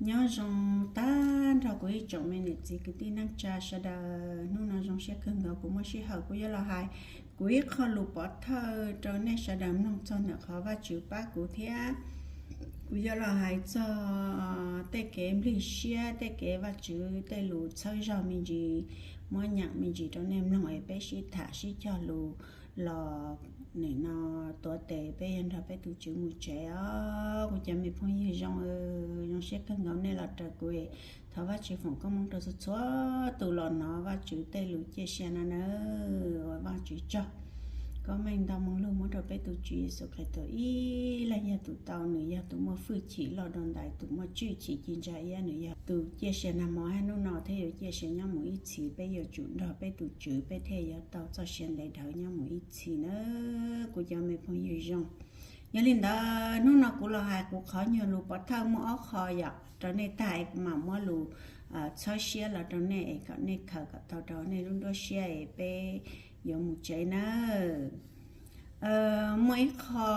Nyob zoo tag nrho kuv ib tsoom me niam txiv kwv tij neej tsa sawv daws, hnub no zoo siab kawg nkaus kuv muaj sij hawm kuv yuav los hais kuv ib qho lus pov thawj rau nej sawv daws mloog txog ntawm qhov Vajtswv pab kuv thiab. Kuv yuav los hais txog tej kev nplig siab, tej kev Vajtswv tej lus txhawb zog me ntsis, muab nyeem me ntsis rau nej mloog es peb sib tham sib cog lus los nim no tuav tes peb yuav nrog peb tus Tswv mus tsev os. Kuv cov me phooj ywg zoo, zoo siab kawg nkaus nej los raws kuv. Thov Vajtswv foom koob hmoov rau txhua txhua tus los hnov Vajtswv tej lus ciaj sia no nawb. Ua Vajtswv tsaug. Koob meej ntau moo lug muab rau peb tus Tswv Yexus Khetos ib leeg yog tus tau, nws yog tus muaj hwj chim loj dua ntais, tus muaj tswj chim ci ntsa iab, nws yog tus ciaj sia nag hmo thiab hnub no thiab yuav ciaj sia nyob mus ib txhis. Peb yuav tsum nrog peb tus Tswv peb thiaj yuav tau txoj sia ntev dhawv nyob mus ib txhis nawb kuv cov me phooj ywg zoo. Yog li ntawd hnub no kuv los hais kuv qhov nyuag lus pov thawj muaj ob qho yom rau nej tag es kuv mam muab lus txhawb siab los rau nej es kom nej khaws kom tau rau nej lub nruab siab es peb yuav mus tsev nawb. Muaj ib qho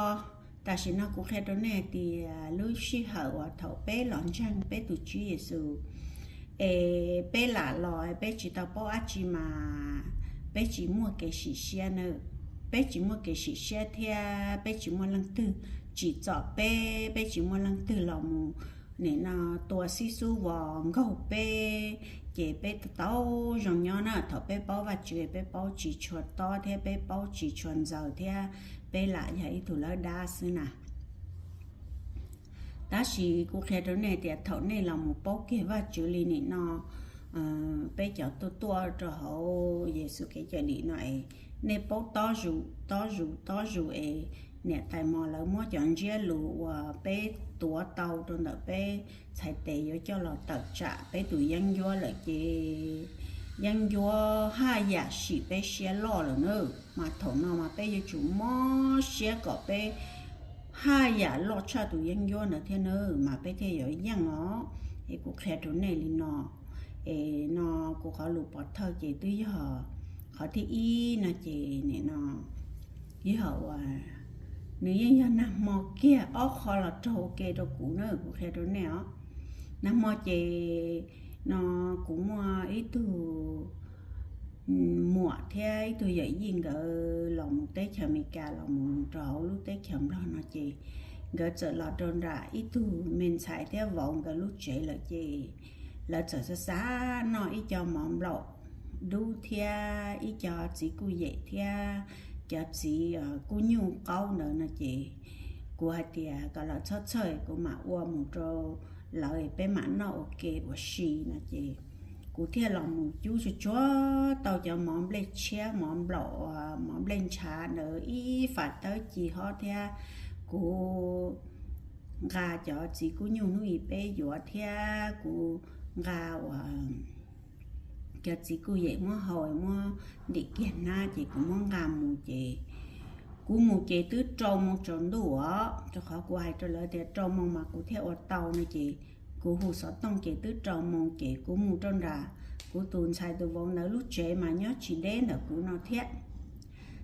tam sim no kuv qhia rau nej hais tias lub sij hawm uas thaum peb los ntseeg peb tus Tswv Yexus es peb lam los peb tsis tau paub dab tsi mas peb tsis muaj kev sim siab na. Peb tsis muaj kev sim siab thiab peb tsis muaj leej twg tsim txom peb, peb tsis muaj leej twg los mus nim no tua xib xub vos nkaug peb, ces peb tau zoo nyob na. Thaum peb paub Vajtswv peb paub tsis tshua tob thiab peb paub tsis tshua ntxaws thiab peb lam yog ib tug lawb dab xwb na. Tab sis kuv qhia rau nej tias thaum nej los mus paub kiag Vajtswv li nim no, peb cov tuaj tuaj rau hauv Yexus kev cawm dim no es nej paub tob zus tob zus tob zus es niam tais mos lawv muab cov ntsiab lus uas peb tuav tau rau ntawm peb txhais tes yuav coj los tawm tsam peb tus yeeb ncuab lawm ces yeeb ncuab haj yam sim peb siab loj lawm na. Mas thaum no mas peb yuav tsum mob siab kom peb haj yam loj tshaj tus yeeb ncuab ntawd thiab na mas peb thiaj yuav yeej os. Es kuv qhia rau nej li no, es no kuv qhov lus pov thawj ces twb yog qhov thib ib no ces nim no yog uas nws yeej yog nag hmo kiag ob qho los raug ua ke rau kuv na, kuv qhia rau nej os. Nag hmo ces no kuv muaj ib tug muam thiab ib tug yawm yij nkawd los mus teb chaws Amelikas los mus rau hauv lub teb chaws Nplog no ces nkawd txawm los rau nram ib tug me ntxhais thiab vauv nkawd lub tsev lawm ces lawv txawm xav xav noj ib co mov nplaum dub thiab ib co txiv kuj yem thiab cov txiv kuj nyuj qaub ntawd no ces kuv hais tias kom lawv txhob txhawj, kuv mam ua mus rau lawv peb mam noj ua ke ua si no ces kuv thiaj los mus cub tsuag tsuag tau cov mov nplej tshiab, mov nplaum, mov nplej ntshav ntawd ib fam tawb ci hob thiab kuv nqa cov txiv kuj nyuj hnub i peb yuav thiab kuv nqa uas cov txiv kuj yem muab hau muab ntim kiag hnab ces kuv muab nqa mus ces kuv mus ces twb rau moo tsaus ntuj os, rau qhov kuv hais rau lawv tias rau moo mas kuv thiaj ua tau no ces kuv hu xov tooj ces twb rau moo ces kuv mus rau nram kuv tus ntxhais tus vauv ntawd lub tsev mas nyob tsis deb ntawm kuv no thiab.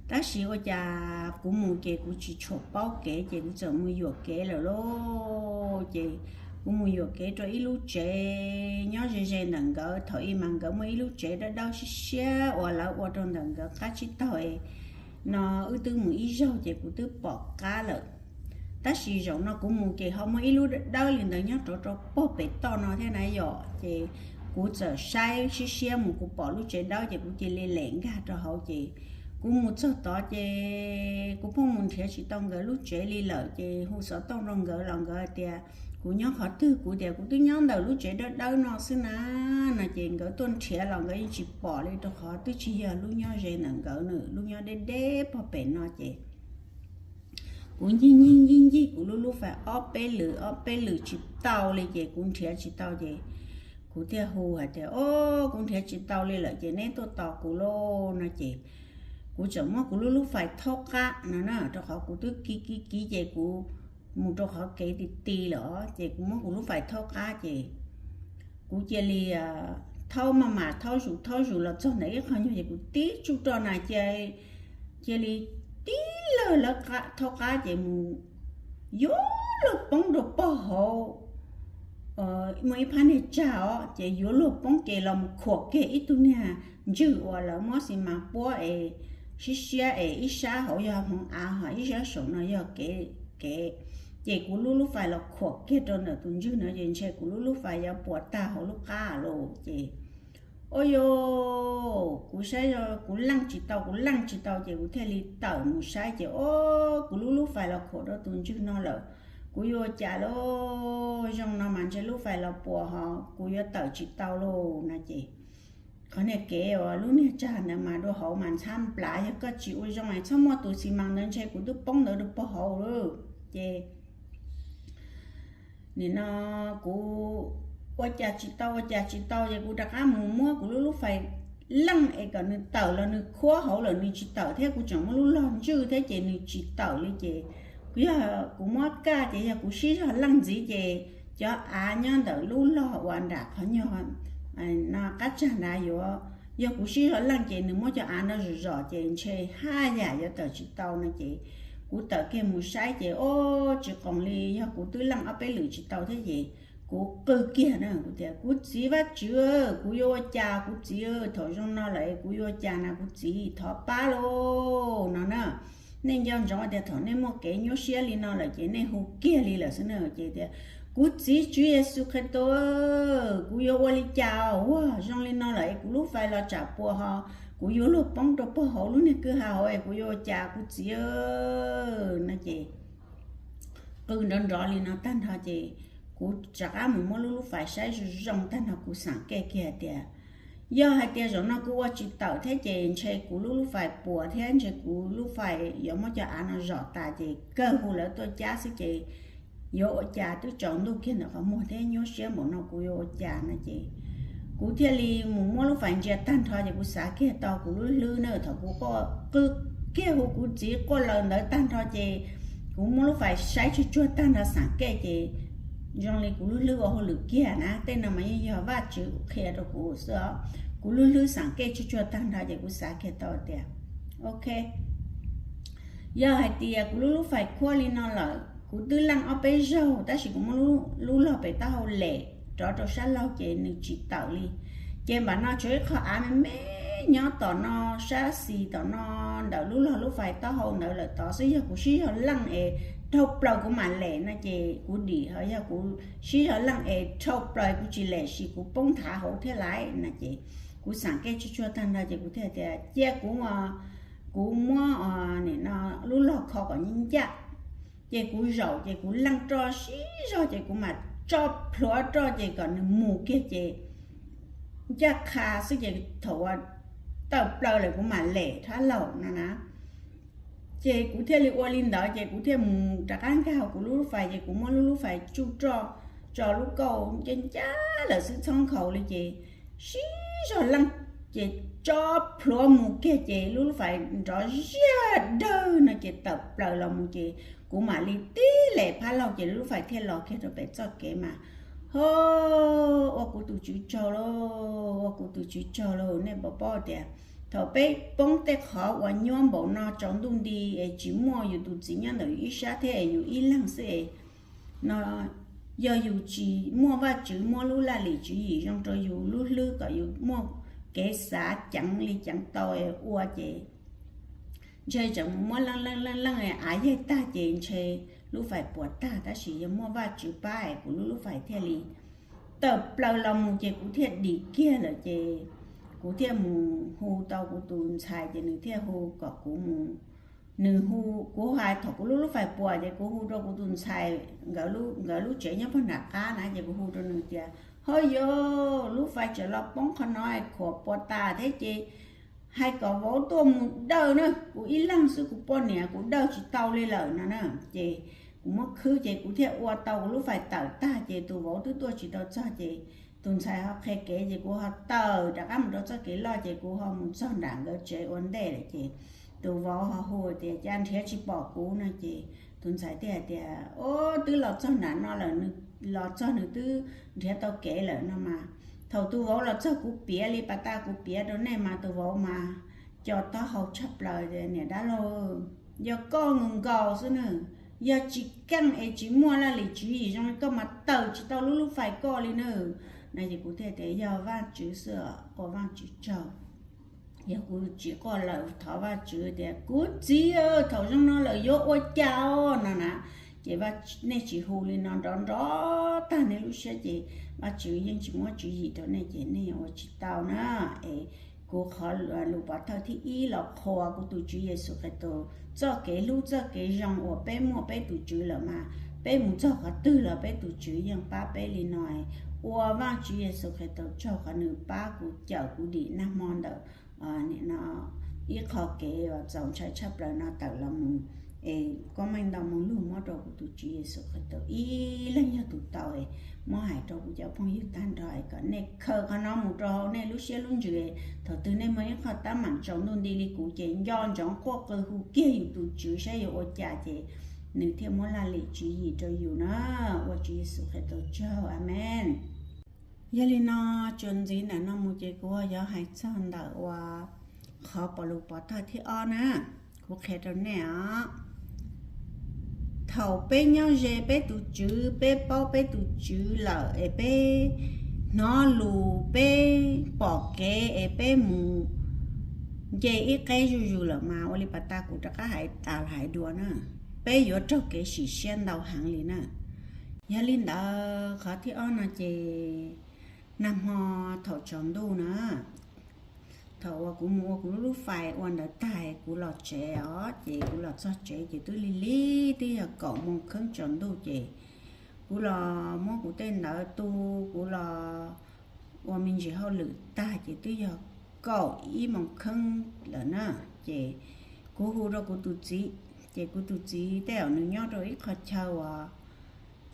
Tab sis ua cas kuv mus ces kuv tsis tshua paub kev ces kuv txawm mus yuam kev lawm lauj. Ces kuv mus yuam kev rau ib lub tsev nyob ze ze ntawm nkawd, thaum ub mas nkawd muaj ib lub tsev dawb dawb siab siab uas lawv ua rau ntawm nkawd qab tsib taug no, wb twb mus ib zaug ces kuv twb pom qab lawm. Tab sis zaum no kuv mus ces ho muaj ib lub dawb dawb li ntawd nyob rov rau pog pem toj no thiab na yom. Ces kuv txawm saib siab siab mus kuv pom lub tsev dawb ces kuv cia li lem nkag rau hauv ces kuv mus txog tod ces kuv pheej mus nrhiav tsis tau nkawd lub tsev li lawm ces hu xov tooj rau nkawd los nkawd hais tias kuv nyob qhov twg, kuv tias kuv twb nyob ntawm lub tsev dawb dawb no xwb na no ces nkawd tuaj nrhiav los nkawd yeej tsis pom li rau qhov twb tsis yog lub nyob ze ntawm nkawd na, lub nyob deb deb pog pem no ces kuv ncig ncig ncig ncig kuv lub lub fais ob peb lwm ob peb lwm tsis tau li ces kuv nrhiav tsis tau ces kuv thiaj hu hais tias o, kuv nrhiav tsis tau li lawm ces neb tuaj tos kuv lauj no ces kuv txawm muab kuv lub lub fais thaub qab no na, rau qhov kuv twb kiv kiv kiv ces kuv mus rau qhov kev ti ti lawm ces kuv muab kuv lub fais thaub qab ces kuv cia li thaub maj mam thaub zus thaub zus los txog ntawm ib qho nyuag ces kuv tib tsuj roj na cia li tib lawg lawv thaub qab ces mus yuav luag poob rau pog hauv muaj ib phab niag tsag os, ces yuav luag poob ces los mus khuam kiag ib tug niag ntswg uas lawv muab xi mas puab es siab siab es ib sab hauv yog hmoov av ho ib sab saum no yog kev kev. Ces kuv lub lub fais los khuam kiag rau ntawm tus ntswg no ces ntshe kuv lub lub fais yuav puas tag hauv lub qab lawm ces, o yo, kuv saib kuv leej tsis tau, kuv leej tsis tau ces kuv thiaj li tawm mus saib ces o, kuv lub lub fais los khuam rau tus ntswg no lawm. Kuv yuav ua cas lauj? Zoo no mas ntshe lub fais los puas ho kuv yuav tawm tsis tau lauj no ces qhov niag kev uas lub niag tsag ntawd mas dua hauv mas ntxhab nplav, yog koj tsis ua zoo es txhob muaj tus xi mas ntawd ntshe kuv twb poob ntawd rau puag hauv lawm. Ces nim no kuv ua cas tsis tau ua cas tsis tau ces kuv rov qab mus muab kuv lub lub fais leej es kom nws tawm los nws khuab hauv lawm nws tsis tawm thiab kuv tseem muab lub log ntswj thiab ces nws tsis tawm li ces yog kuv muab kaj ces yog kuv sib zog leej ntxiv ces cov av nyob ntawm lub log uas nram qhov nyuag qab tsag nrad yuav, yog kuv sib zog leej ces nws muab cov av no zom zom ces ntshe haj yam yuav tawm tsis tau no ces kuv tawm kiag mus saib ces o, tsis qoos li, yog kuv twb leej ob peb lwm tsis tau thiab ces kuv qw kiag na, kuv tias kuv txiv Vajtswv, kuv yuav ua cas kuv txiv, thaum zoo no lawm kuv yuav ua cas na kuv txiv, thov pab lauj no na. Nej nco ntsoov tias thaum nej muaj kev nyuaj siab li no lawm ces nej hu kiag li lawm xwb na. Ces tias kuv txiv Tswv Yexus Khetos, kuv yuav ua li cas ua zoo li no lawm es kuv lub fais los tsam puas ho kuv yuav luag poob rau puag hauv lub niag kwj ha hauv es kuv yuav ua cas kuv txiv no ces qw nrov nrov li no tag nrho ces kuv rov qab mus muab lub lub fais saib zoo zoo tag nrho kuv xav kej kiag hais tias yog hais tias zaum no kuv ua tsis tawm thiab ces ntshe kuv lub lub fais puas thiab ntshe kuv lub fais yuav muab cov av no zom tas ces kawg hu lawv tuaj cab xwb ces yuav ua cas twb tsaus ntuj kiag ntawm qhov muag thiab nyuaj siab npaum no kuv yuav ua cas no ces kuv thiaj li mus muab lub fais ntsia tag nrho ces kuv xav kiag tau kuv lub hlwb na, thaum kuv qw kiag hu kuv txiv quaj laws ntawd tag nrho ces kuv muab lub fais saib tsuag tsuag tag nrho xav kej ces zoo li kuv lub hlwb ua hauj lwm kiag na, tej no mas yeej yog Vajtswv qhia rau kuv xwb os. Kuv lub hlwb xav kej tsuag tsuag tag nrho ces kuv xav kiag tau tias, ok, yog hais tias kuv lub lub fais khuab li no lawm kuv twb leej ob peb zaug tab sis kuv muab lub log pem taub hau lem rov rau sab laug ces nws tsis tawm li. Ces npam no tsuas ib qho av me me nyob tom no, sab xis tom no, ntawm lub log lub fais taub hau ntawd lawm tod xwb, yog kuv sib zog leej es dhau plaws kuv mam lem no ces kuv dim, ho yog kuv sib zog leej es dhau plaws kuv tsis lem sis kuv poob nthav hauv thiab lais no ces kuv xav kej tsuag tsuag tag nrho ces kuv thiaj tias cia kuv, kuv muab lub log kho kom ncaj ncaj. Ces kuv zaum ces kuv leej roj sib zog ces kuv mam tso plhuav roj ces kom nws mus kiag ces ncaj qha xwb ces thaum uas tawm plaws lawm kuv mam lem rab laug no na. Ces kuv thiaj li ua li ntawd ces kuv thiaj mus rov qab nkag kuv lub lub fais ces kuv muab lub lub fais tsuj roj tso lub kauj ncaj ncaj lawm xwb txhob nkhaus li ces sib zog leej ces tso plhuav mus kiag ces lub lub fais nrov ziaj dawg no ces tawm plaws los mus ces kuv mam li tib lem phab laug ces lub lub fais thiaj los kiag rau pem txoj kev mas, ho, ua kuv tus tswv tsaug lauj, ua kuv tus tswv tsaug lauj. Nej puas paub tias thaum peb poob tej qhov uas nyuaj npaum no tsaus ntuj nti es tsis muaj yus tus txiv nyob ntawm yus ib sab thiab es yus ib leeg xwb es no, yog yus tsis muaj Vajtswv muab lub laj lim tswv yim zoo rau yus lub hlwb kom yus muaj kev xav ceev li ceev tau es ua ces ntshe tseem mus muab leej leej leej leej av yaig tag ces ntshe lub fais puas tag, tab sis yog muaj Vajtswv pab es kuv lub lub fais thiaj li tawm plaws los mus ces kuv thiaj dim kiag lawm ces kuv thiaj mus hu tau kuv tus ntxhais ces nws thiaj hu kom kuv mus, nws hu, kuv hais thaum kuv lub lub fais puas ces kuv hu rau kuv tus ntxhais, nkawd lub tsev nyob puag nram qab na ces kuv hu rau nws tias, ho yog lub fais tseem los poob qhov no khuam puas tas thiab ces hais kom vauv tuaj mus dawj na, kuv ib leeg xwb kuv poj niam kuv dawj tsis tau li lawm no na. Ces kuv muab khwb ces kuv thiaj ua tau kuv lub fais tawm tag ces tus vauv twb tuaj tsis tau txog ces tus ntxhais ho qhia kev ces kuv ho tawm rov qab mus rau txoj kev loj ces kuv ho mus txog nram nkawd tsev ua ntej lawm ces tus vauv ho hu tias cas nrhiav tsis pom kuv no ces tus ntxhais thiaj hais tias, o, twb los txog nram no lawm, nws los txog nws twb nrhiav tau kev lawm no mas. Thaum tus vauv los txog kuv piav li pas tas kuv piav rau nej mas tus vauv mas co taub hau tshaj plaws tias, niam dab laug, yog koj nkaus nkaus xwb nws, Yog tsis keej es tsis muaj laj lim tswv yim zoo li koj mas tawm tsis tau lub lub fais koj li na. No ces kuv thiaj tias yog Vajtswv xwb, ua Vajtswv tsaug. Yog kuv tsis quaj lawm thov Vajtswv tias kuv txiv, thaum zoo no lawm yuav ua cas no na, ces nej tsis hu li no nrov nrov tag nej lub siab ces Vajtswv yeej tsis muab tswv yim rau nej ces nej ua tsis tau na. Es kuv qhov lus pov thawj thib ib los qhuas kuv tus Tswv Yexus Khetos txoj kev hlub txoj kev zoo uas peb muaj peb tus Tswv lawm mas peb mus txog qhov twg los peb tus Tswv yeej pab peb li no. Ua Vajtswv Yexus Khetos tsaug qhov nws pab kuv cawm kuv dim nag hmo ntawm ib qho kev uas txaus ntshai tshaj plaws no tawm los mus. Es koob meej ntau mus lug muab rau kuv tus Tswv Yexus Khetos ib leeg yog tus tau. Muab hais rau kuv cov phooj ywg tag nrho es kom nej khaws qhov no mus rau hauv nej lub siab lub ntsws. Thaum twg nej muaj ib qho tab meeg tsaus ntuj nti li kuv ces nco ntsoov quaj qw hu kiag yus tus Tswv saib yuav ua cas ces nws thiaj muab laj lim tswv yim rau yus na. Ua Tswv Yexus Khetos tsaug, amees. Yog li no, txuas ntxiv ntawm no mus ces kuv yuav hais txog ntawm uas qhov pov lus pov thawj thib ob na, kuv qhia rau nej os. Thaum peb nyob ze peb tus Tswv, peb paub peb tus Tswv lawm es peb hnov lus, peb pom kev es peb mus nce ib qeb zuj zus lawm mas ua li pas tas kuv rov qab hais tas hais dua na, peb yuav raug kev sim siab ntau heev li na. Yog li ntawd qhov thib ob no ces nag hmo thaum tsaus ntuj na, thaum uas kuv mus ua kuv lub lub fais ua ntawd tag kuv los tsev os, ces kuv los txog tsev ces twb lig lig twb yog kaum moos kheeb tsaus ntuj ces kuv los muab kuv tej ntawv tu, kuv los ua me ntsis hauj lwm tag ces twb yog kaum ib moos kheeb lawm na. Ces kuv hu rau kuv tus txiv, ces kuv tus txiv tej zaum nws nyob rau ib qho chaw uas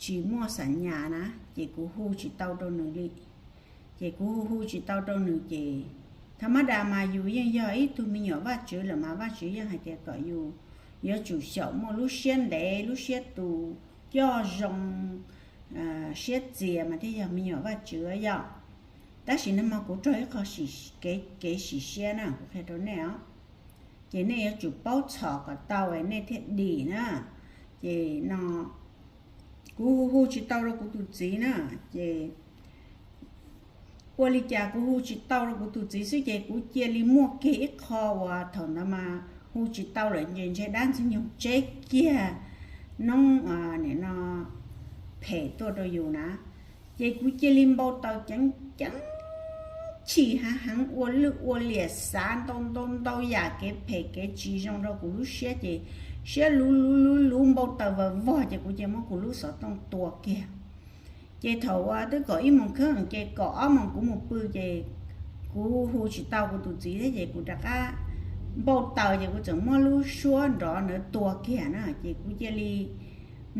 tsis muaj xam nyas na, ces kuv hu tsis tau rau nws li. Ces kuv hu hu tsis tau rau nws ces, tha mab das mas yus yeej yog ib tug me nyuam Vajtswv lawm mas Vajtswv yeej hais tias kom yus yuav tsum xyaum muaj lub siab ntev, lub siab tus coj zoo, siab txias mas thiaj yog me nyuam Vajtswv yom. Tab sis nag hmo kuv raug ib qho kev sim siab na, kuv qhia rau nej os. Ces nej yuav tsum paub txhom kom tau nej thiaj dim na. Ces no kuv hu hu tsis tau rau kuv tus txiv na, ces ua li cas kuv hu tsis tau rau kuv tus txiv xwb ces kuv cia li muaj kiag ib qho uas thaum ntawd mas hu tsis tau lawm ces ntshe dab ntxwg nyoog tseb kiag noob no phem tuaj rau yus na. Ces kuv cia li npau taws ceev ceev, chim hav heev, ua lwj ua liam, xav ntau ntau ntau yam kev phem kev tsis zoo rau kuv lub siab ces siab luv luv luv luv npau taws vawv vog ces kuv cia muab kuv lub xov tooj tua kiag. Ces thaum uas twb kaum ib moos kheeb ces kaum ob moos kuv mus pw ces kuv hu tsis tau kuv tus txiv thiab ces kuv rov qab npau taws ces kuv txawm muab lub suab nrov ntawd tua kiag na ces kuv cia li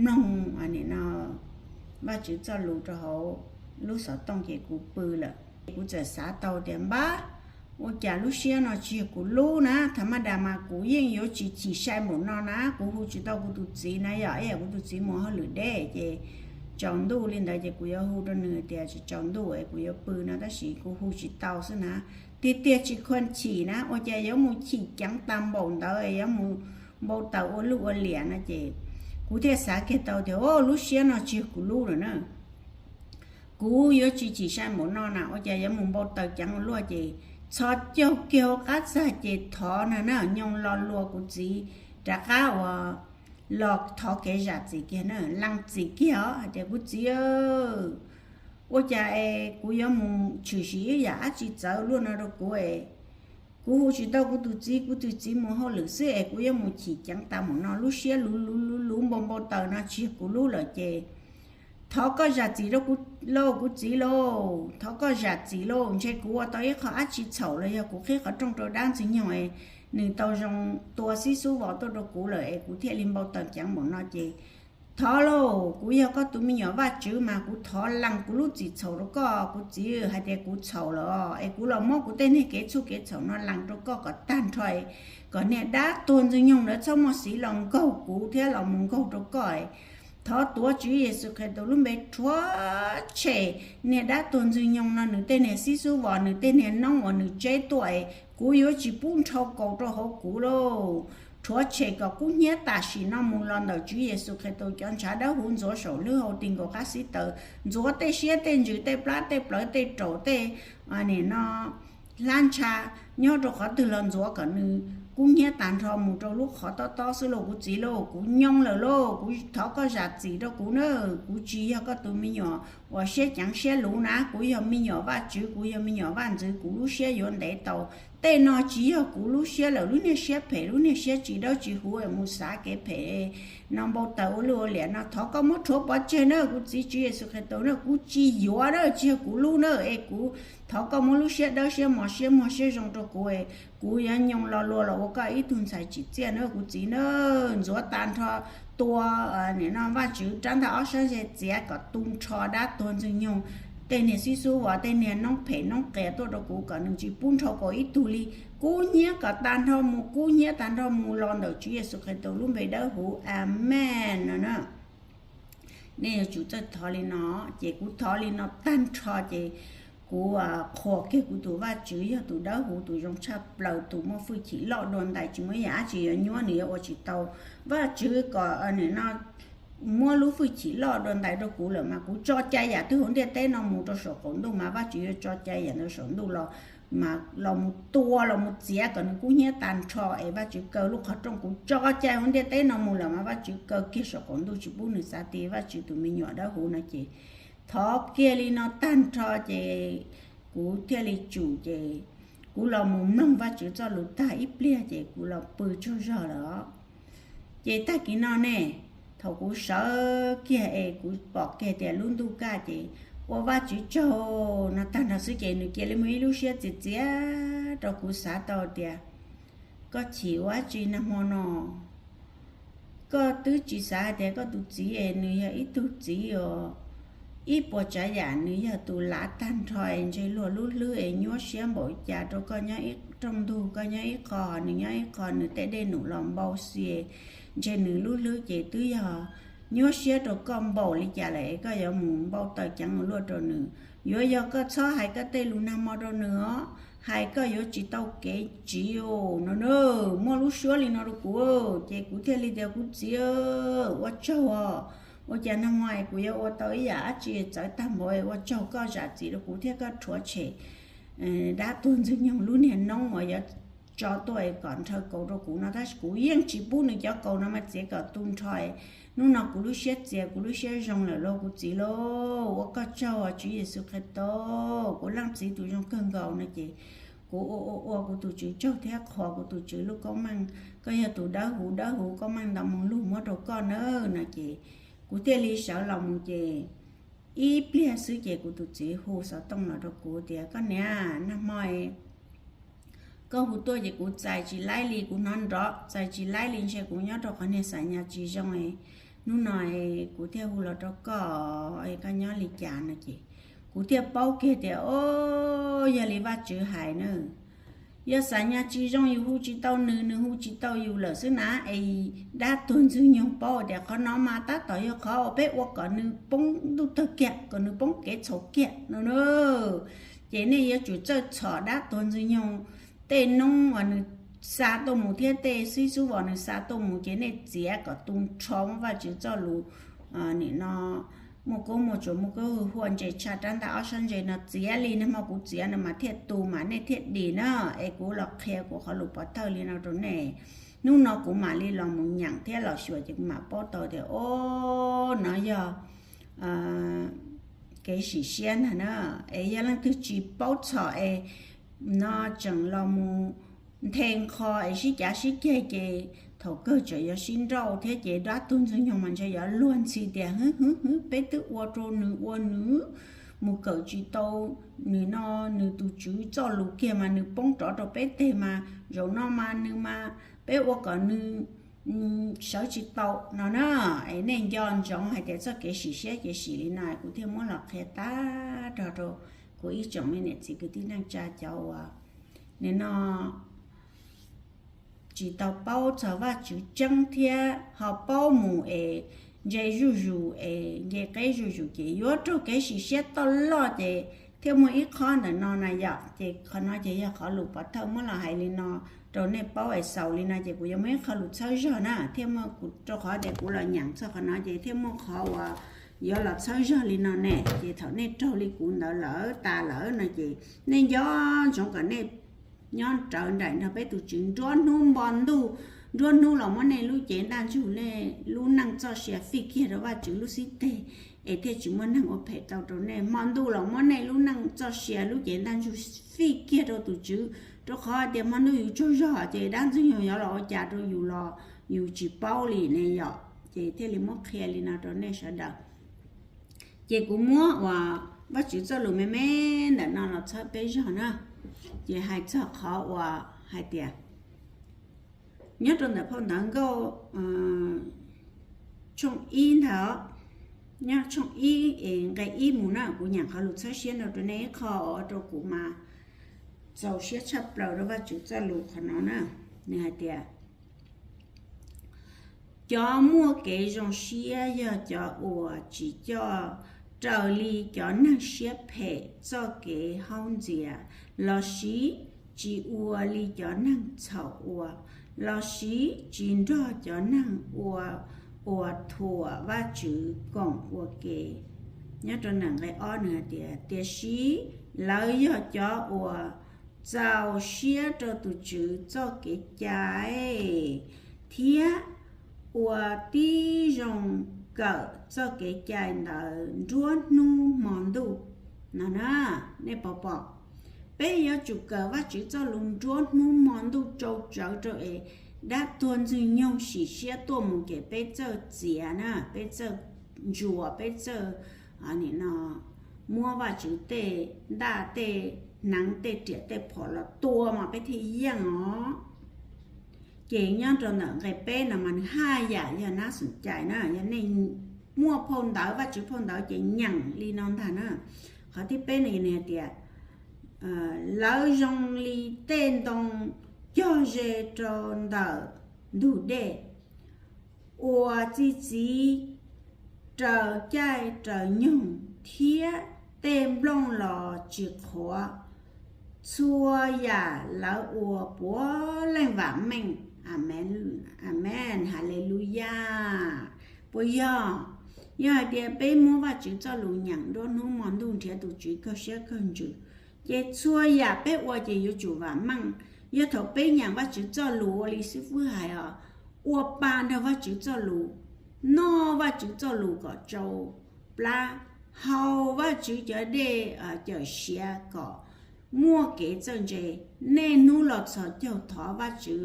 mloog no Vajtswv txoj lus rau hauv lub xov tooj ces kuv pw lawm. Kuv txawm xav tau tias npab, ua cas lub siab no tsis yog kuv lub na, tha mab das mas kuv yeej yuav tsis chim sai npaum no na, kuv hu tsis tau kuv tus txiv na yom, ib yam kuv tus txiv mus hauj lwm deb ces tsaus ntuj li ntawd ces kuv yuav hu rau nws tias tsaus ntuj es kuv yuav pw no tab sis kuv hu tsis tau xwb na. Tiag tiag tsis khuv chim na, ua cas yuav mus chim ceev tag npaum ntawd yuav mus npau taws ua luj ua liam no ces kuv thiaj xav kiag tau tias o lub siab no tsis yog kuv lub lawm na. Kuv yuav tsis chim sai npaum no na, ua cas yuav mus npau taws ceev ua luaj ces txhos caug kiag hauv qab txag ces thov na na nyoog lo lus kuv txiv rov qab uas los thov kev zam txim kiag na, lees txim kiag os hais tias kuv txiv, ua cas es kuv yuav mus tshwm sim ib yam dab tsi txawv luaj no rau kuv es kuv hu tsis tau kuv tus txiv, kuv tus txiv mus hauj lwm xwb es kuv yuav mus chim ceev tag npaum no, lub siab luv luv luv luv npau npau taws no tsis yog kuv lub lawm ces thov koj zam txim rau kuv lauj, kuv txiv lauj, thov koj zam txim lauj, ntshe kuv ua tau ib qho dab tsi txhaum los yog kuv qhib qhov rooj rau dab ntxwg nyoog es nws tau zoo tua xib xub vos tuaj rau kuv lawm es kuv thiaj li npau taws ceev npaum no ces thov lauj, kuv yog koj tus me nyuam Vajtswv mas kuv thov lees kuv lub txim txhaum rau koj kuv txiv, hais tias kuv txhaum lawm es kuv los muab kuv tej niag kev txhua kev txhaum no lees rau koj kom tag nrho, kom niag dab tuag ntxwg nyoog ntawd txhob muaj xiv los nkaug kuv thiab los mus nkaug rau koj. Thov tuav Tswv Yexus Khetos lub npe rhuav tshem niag dab tuag ntxwg nyoog no nws tej niag xib xub vos, nws tej niag noob uas nws tseb tuaj es kuv yuav tsis pub nrhau kaus rau hauv kuv lauj. rhuav tshem kom kub hnyiab tam sim no mus los ntawm Tswv Yexus Khetos cov ntshav dawb huv ntxuav saum lub hau ti nkaus qab xib taws, ntxuav tej siab tej ntsws tej plab tej plawv tej raum tej nim no hlab ntsha nyob rau qhov twg los ntxuav kom nws kub hnyiab tag nrho mus rau lub qhov tob tob xwb lauj kuv txiv lauj. Kuv nyoo lawm lauj, kuv thov koj zam txim rau kuv na, kuv tsis yog koj tus me nyuam uas siab ceev siab luv na, kuv yog me nyuam Vajtswv, kuv yog me nyuam vaj ntxwv, kuv lub siab yuav ntev tau. Tej no tsis yog kuv lub siab lawm, lub niag siab phem lub niag siab tsis dawb tsis huv es mus xav kev phem no npau taws ua luj ua liam no thov koj muab rhuav pov tseg na kuv txiv Tswv Yexus Khetos na, kuv tsis yuav na, tsis yog kuv lub na es kuv thov koj muab lub siab dawb siab mos siab muag siab zoo rau kuv es kuv yuav nyoo lo lua los ua koj ib tug ntxhais tsim txiaj na kuv txiv na. Ntxuav tag nrho, tua nim no Vajtswv rab ntaj ob sab ze txiav kom tu nrho dab tuag ntxwg nyoog, tej niag xib xub vos tej niag noob phem noob qias tuaj rau kuv kom nws tsis pub nrho kuv ib tug li. Kub hnyiab kom tag nrho mus, kub hnyiab tag nrho mus los ntawm Tswv Yexus Khetos lub npe dawb huv, amees no na. Nej yuav tsum txawj thov li no, ces kuv thov li no tag nrho ces kuv qhuas kiag kuv tus Vajtswv yog tus dawb huv tus zoo tshaj plaws tus muaj hwj chim loj dua ntais tsis muaj ib yam dab tsi yuav nyuab nws yuav ua tsis tau. Vajtswv kom nim no muab lub hwj chim loj dua ntais rau kuv lawm mas kuv tso cai yam twg hauv ntiaj teb no mus rau saum qaum ntuj mas Vajtswv yuav tso cai yam ntawd saum ntuj los, mas los mus tua los mus txiav kom nws kub hnyiab tag nrho es Vajtswv kaw lub qhov rooj. Kuv tso cai hauv ntiaj teb no mus lawm mas Vajtswv kaw kiag saum qaum ntuj tsis pub nws xav ti Vajtswv tus me nyuam dawb huv no ces thov kiag li no tag nrho ces kuv thiaj li tsum ces kuv los mus mloog Vajtswv txoj lus tag ib pliag ces kuv los pw tsaug zog lawm os. Ces tag kis no ne, thaum kuv sawv kiag es kuv pom kiag tias lub ntuj kaj ces ua Vajtswv tsaug no tag nrho xwb ces nws cia li muaj ib lub siab txias txias rau kuv xav tau tias koj chim ua dab tsi nag hmo no? Koj twb tsis xav hais tias koj tus txiv es nws yog ib tug txiv os, ib puas tsav yam nws yog tus lav tag nrho es ntshe luag lub hlwb es nyuaj siab npaum cas rau koj nyob ib rooj ntug, koj nyob ib qho nws nyob ib qho, nws tej dej num los npau xi, ntshe nws lub hlwb ces twb yog nyuaj siab rau koj npaum li cas lawm es koj yuav mus npau taws ceev ua luaj rau nws. Yuav yog koj txhob hais koj tej lus nag hmo rau nws os, hais koj yuav tsis tau kev tsiv os no na. Muaj lub suab li no rau kuv ces kuv thiaj li tias kuv txiv, ua tsaug os, ua cas nag hmo es kuv yuav ua tau ib yam dab tsi txawv tag npaum, ua tsaug koj zam txim rau kuv thiab koj rhuav tshem dab tuag ntxwg nyoog lub niag noob uas yuav tso tuaj es kom nrhaw kaus rau kuv no tab sis kuv yeej tsis pub nws cov kaus no mas txiav kom tu nrho. Hnub no kuv lub siab txias kuv lub siab zoo lawm lauj kuv txiv lauj, ua koj tsaug Tswv Yexus Khetos kuv leej txiv tus zoo kawg nkaus no ces kuv ua ua ua kuv tus Tswv tsaug thiab qhuas kuv tus Tswv lub koob meej, koj yog tus dawb huv dawb huv, koob meej ntau mus lug muab rau koj nawb no ces kuv thiaj li sawv los mus ces ib pliag xwb ces kuv tus txiv hu xov tooj los rau kuv tias koj niam, nag hmo koj hu tuaj ces kuv txais tsis laib li, kuv hnov nrov txais tsis laib li, ntshe kuv nyob rau qhov niag xam nyas tsis zoo. Hnub no kuv thiaj hu los rau koj, koj nyob li cas no ces kuv thiaj paub kiag tias o, yog li Vajtswv hais na, yog xam nyas tsis zoo yus hu tsis tau nws, nws hu tsis tau yus lawm xwb na. Es dab tuag ntxwg nyoog paub tias qhov no mas tab tom yog qhov uas peb ua kom nws poob ntuj tawg kiag, kom nws poob kev txhaum kiag no na. Ces nej yuav tsum txawj txhom dab tuag ntxwg nyoog tej noob uas nws xa tuaj mus thiab tej xib xub vos nws xa tuaj mus ces nej txiav kom tu nrho muab Vajtswv txoj lus nim no muaj koob muaj tsuas muaj koob hwj huaj ntse tshaj rab ntaj ob sab ntse no txiav li nag hmo kuv txiav no mas thiaj tu mas nej thiaj dim na. Es kuv los qhia kuv qhov lus pov thawj li no rau nej. Hnub no kuv mam li los mus nyeem thiab los xyuas ces kuv mam paub tau tias o, no yog kev sim siab ntag na. Es yog leej twg tsis paub txhom es no tseem los mus nthe nqho es sib cav sib ceg ces thaum kawg tseem yuav sib nrauj thiab ces dab tuag ntxwg nyoog mas ntshe yuav luag ntxhi tias hwv hwv hwv peb twb ua rau nws ua nws mus kawm tsis tau nws no nws tus tswv txoj lus kiag mas nws poob rov rau peb teg mas zaum no mas nws mas peb ua kom nws sawv tsis tau no na. Es nej nco ntsoov hais tias txoj kev sim siab ces sim li no, kuv thiaj muab los qhia tag nrho rau kuv ib tsoom me niam txiv kwv tij neej tsa cov uas nim no tsis tau paub txog Vajtswv tseeb thiab ho paub mus es ntse zuj zus es nce qeb zuj zus ces yuav raug kev sim siab toj loj ces thiaj muaj ib qho ntawm no na yom. Ces qhov no ces yog qhov lus pov thawj muab los hais li no rau nej paub es xaus li no ces kuv yuav muaj ib qho lus txhawb zog na thiaj muaj kuv, rau qhov tias kuv los nyeem txog qhov no ces thiaj muaj qhov uas yuav los txhawb zog li no ne. Ces thaum nej raug li kuv ntawd lawm tas lawm no ces nej nco ntsoov kom nej nyob rawv nraim nrog peb tus Tswv nruab hnub hmo ntuj. Nruab hnub los muab nej lub cev ntaj ntsug, nej lub neej txoj sia fij kiag rau Vajtswv lub xib teg, es thiaj tsis muaj neeg ua phem tau rau nej. Hmo ntuj los muab nej lub neej txoj sia lub cev ntaj ntsug fij kiag rau tus Tswv, rau qhov tias hmo ntuj yus tsaug zog ces dab ntxwg nyoog yuav los ua cas rau yus los yus tsis paub li ne yom. Ces thiaj li muab qhia li no rau nej sawv daws. Ces kuv muab uas Vajtswv txoj lus me me ntawm no los txhawb peb zog na. Ces hais txog qhov uas hais tias nyob rau ntawm phau ntawv Nkauj tshooj ib ntag, nyob tshooj ib es nqe ib mus na, kuv nyeem qhov lus txhawb siab no rau nej ib qho, ua rau kuv mas txaus siab tshaj plaws rau Vajtswv txoj lus qhov no na. Nws hais tias, cov muaj kev zoo siab yog cov uas tsis coj raws li cov neeg siab phem txoj kev haub ntxias, lossis tsis ua li cov neeg txhaum ua, lossis tsis nrog cov neeg ua uas thuam Vajtswv koom ua ke. Nyob rau nqe ob nws hais tias, tiam sis lawv yog cov uas txaus siab rau tus Tswv txoj kev cai thiab ua tib zoo kawm txoj kev cai ntawd nruab hnub hmo ntuj no na. Nej puas pom, peb yuav tsum kawm Vajtswv txoj lus nruab hnub hmo ntuj rau tsawv rau es dab tuag ntxwg nyoog sim siab tuaj mus ces peb txawj txiav na, peb txawj ntsuas, peb txawj muab Vajtswv tej ntaj tej hneev tej riam tej phom los tua mas peb thiaj yeej os. Ces nyob rau ntawm nqe peb no mas nws haj yam yog nab xoom cai na, yog nej muaj phau ntawv, Vajtswv phau ntawv ces nyeem li no ntag na. Qhov thib peb no nws hais tias, lawv zoo li tej ntoo cog ze rau ntawm ntug dej, uas txi txiv raws caij raws nyoog, thiab tej nplooj los tsis qhuav. Txhua yam lawv ua puav leej vam meej. Amees, Haleluyas. Puas yog? Yog hais tias peb muab Vajtswv txoj lus nyeem nruab hnub hmo ntuj nrhiav tus Tswv kawg siab kawg ntsws, ces txhua yam peb ua ces yuav tsum vam meej. Yog thaum peb nyeem Vajtswv txoj lus ua li xib fwb hais os, ua pa nrog Vajtswv txoj lus, noj Vajtswv txoj lus kom tsau plab, haus Vajtswv cov dej cawm siav kom muaj kev txawj ntse, niaj hnub los txhos caug thov Vajtswv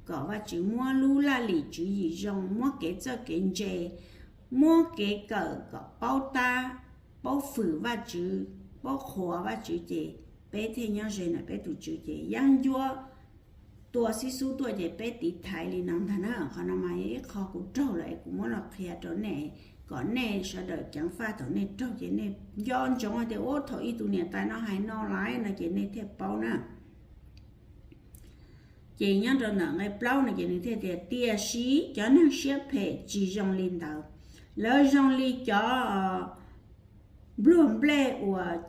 kom Vajtswv muab lub laj lim tswv yim zoo, muab kev txawj kev ntse, muab kev kawm kom paub tab, paub fwm Vajtswv, paub qhuas Vajtswv ces peb thiaj nyob ze ntawm peb tus Tswv ces yeeb ncuab tua xib xub tuaj ces peb tiv thaiv li no ntag na. Qhov no mas yog ib qho kuv raug lawm es kuv muab los qhia rau nej kom nej sawv daws ceev faj thaum nej raug ces nej nco ntsoov hais tias ua thaum ib tus niam tais no hais no lawm no ces nej thiaj paub na. Ces nyob rau ntawm nqe plaub no ces nws thiaj tias, tiam sis cov neeg siab phem tsis zoo li ntawd, lawv zoo li cov npluag nplej uas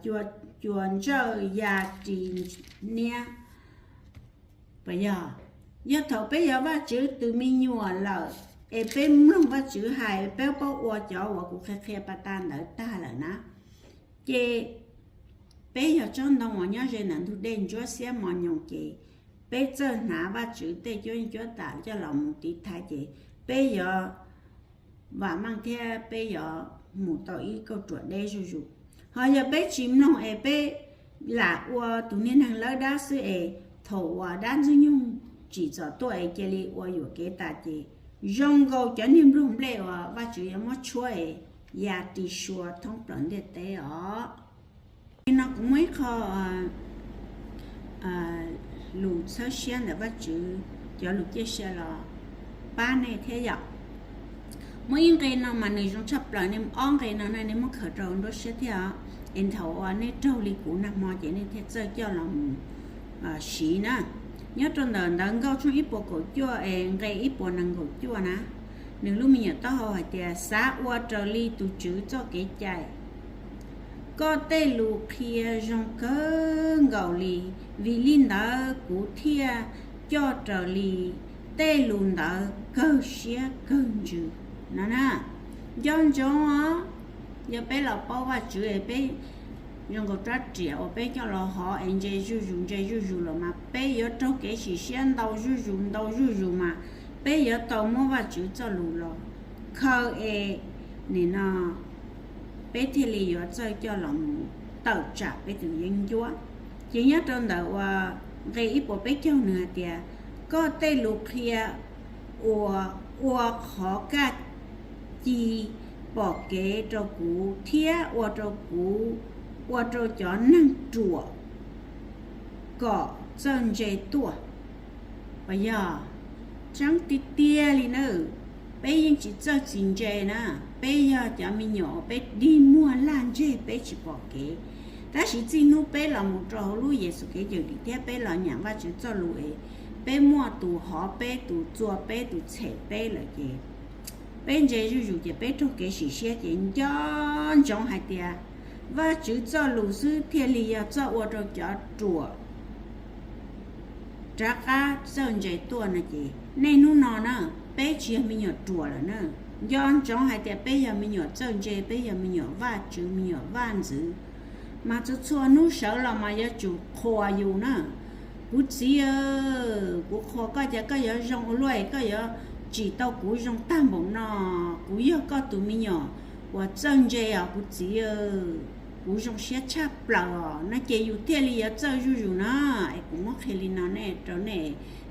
cua ntsawj ya ris niab. Puas yog? Yog thaum peb yog Vajtswv tus me nyuam lawm es peb mloog Vajtswv hais, peb paub ua cov uas kuv qhia qhia pas tas ntawd tag lawm na, ces peb yog tsob ntoo uas nyob ze ntawm ntug dej ntsuab xiab mos nyoos ces peb txawj hnav Vajtswv tej cuab cuab tam coj los mus tiv thaiv ces peb yuav vam meej thiab peb yuav mus tau ib kauj ruam deb zuj zus. Ho yog peb tsis mloog es peb lam ua tus niag neeg lawb dab xwb es thaum uas dab ntxwg nyoog tsim txom tuaj es cia li ua yuam kev tas ces zoo nkaus cov niag npluag nplej uas Vajtswv yuav muab tshuab es ya ris sua thoob plaws ntiaj teb os. Li no kuv muaj ib qho lus txhawb siab ntawm Vajtswv cov lus ciaj sia los pab nej thiab yom. Muaj ib nqe no mas nws zoo tshaj plaws, nej ob nqe no nej muab khaws rau nruab siab thiab os, es thaum uas nej raug li kuv nag hmo ces nej thiaj txawj coj los mus siv na. Nyob rau ntawm ntawv Nkauj tshooj ib puas kaum cuaj es nqe ib puas nees nkaum cuaj na, nws lub me nyuam taub hau hais tias, xav ua raws li tus Tswv txoj kev cai, Koj tej lus qhia zoo kawg nkaus li, vim li ntawd kuv thiaj coj raws li tej lus ntawd kawg siab kawg ntsws no na. Nco ntsoov os, yog peb los paub Vajtswv es peb zoo nkaus rab riam uas peb coj los hov es ntse zuj zus ntse zuj zus los mas peb yuav raug kev sim siab ntau zuj zus ntau zuj zus mas peb yuav tau muab Vajtswv txoj lus los khaws es nim no peb thiaj li yuav txawj coj los mus tawm tsam peb tus yeeb ncuab. Ces nyob rau ntawm uas nqe ib puas peb caug nws hais tias, koj tej lus qhia uas ua qhov kaj ci pom kev rau kuv thiab ua rau kuv, ua rau cov neeg ruam kom txawj ntse tuaj. Puas yog? Tseeb tiag tiag li na, peb yeej tsis txawj tsis ntse na, peb yog cov me nyuam uas peb dig muag laj ntseg peb tsis pom kev. Tab sis txij hnub peb los mus rau hauv lub Yexus kev cawm dim thiab peb los nyeem Vajtswv txoj lus es peb muaj tus hov peb, tus txua peb, tus tshem peb lawm ces peb ntse zuj zus ces peb raug kev sim siab ces nco ntsoov hais tias Vajtswv txoj lus xwb thiaj li yog txoj ua rau cov ruam rov qab txawj ntse tuaj no ces nej hnub no na, peb tsis yog me nyuam ruam lawm na. Nco ntsoov hais tias peb yog me nyuam txawj ntse, peb yog me nyuam Vajtswv, me nyuam vaj ntxwv, mas txhua txhua hnub sawv los mas yuav tsum qhuas yus na. Kuv txiv, kuv qhuas koj ces koj yuav zoo ua luaj, koj yuav tsim tau kuv zoo tag npaum no. Kuv yog koj tus me nyuam uas txawj ntse os kuv txiv, kuv zoo siab tshaj plaws os no ces yus thiaj li yuav txawj zuj zus na. Es kuv muab qhia li no nej rau nej,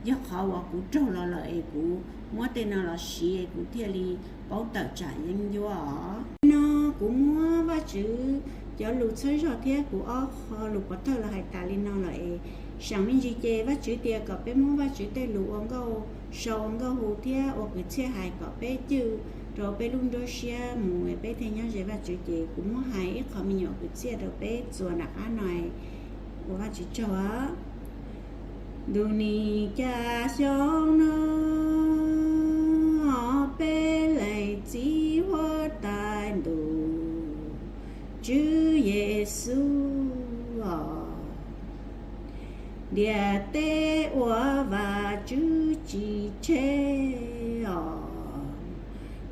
yog qhov uas kuv raug los lawm es kuv muab tej no los siv es kuv thiaj li paub tawm tsam yeeb ncuab os. No kuv muab Vajtswv cov lus txhawb zog thiab kuv ob qho lus pov thawj los hais tas li no lawm es, seem me ntsis ces Vajtswv tias kom peb muab Vajtswv tej lus ua nkauj sau ua nkauj hu thiab ua kwv txhiaj hais kom peb cwj rau peb lub nruab siab mus es peb thiaj nyob ze Vajtswv ces kuv muab hais ib qho me nyuam kwv txhiaj rau peb txuas nram qab no ua Vajtswv tsaug. Ntu nis cas xyoo no peb leej txiv huab tais ntuj Tswv Yexus os, ntiaj teb ua Vajtswv tsis tseg os,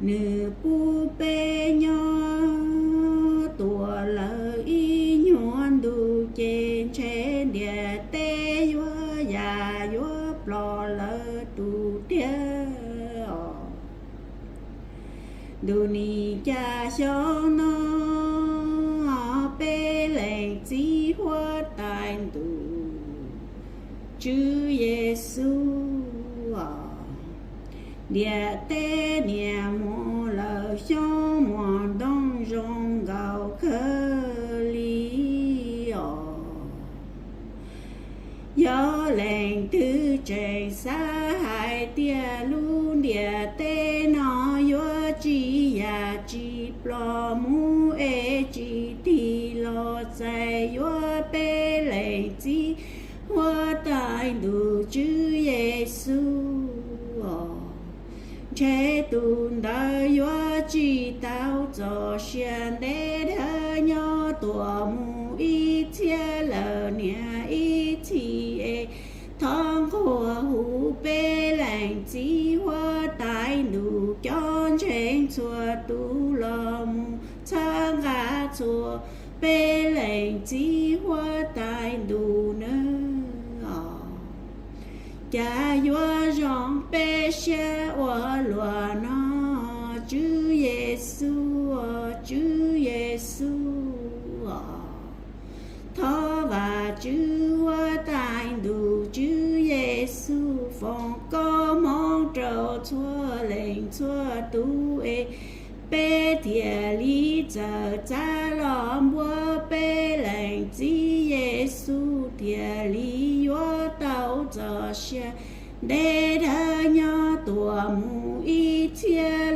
nws pub peb nyob tuaj lawm ib nyuag ntu ces ntshe ntiaj teb yuav yam yuav ploj lawm tus tiag os. Ntu nis cas xyoo no peb leej txiv huab tais ntuj Tswv Yexus os, ntiaj teb niaj mus lawm xyoob muaj ntoo zoo nkaus kawg li os. Yog leej twg tseem xav hais tias lub ntiaj teb no yuav tsis yam tsis ploj mus es tsis tig los txais yuav peb leej txiv huab tais ntuj Tswv Yexus os, ntshe tus ntawd yuav tsis tau txoj sia ntev dhawv nyob tuaj mus ib txhiab lawm niam ib txhis es thov nquag hu peb leej txiv huab tais ntuj cov ntseeg txhua tus los mus txhawb nqa txhua peb leej txiv huab tais ntuj nawb os. Cas yuav zoo peb siab ua luaj no, Tswv Yexus, Tswv Yexus os. Thov Vajtswv huab tais ntuj Tswv Yexus foom koob hmoov rau txhua leej txhua tus es peb thiaj li txawm txav los npuab peb leej txiv Yexus thiaj li yuav tau txoj sia ntev dhawv nyob tuaj mus ib txhiab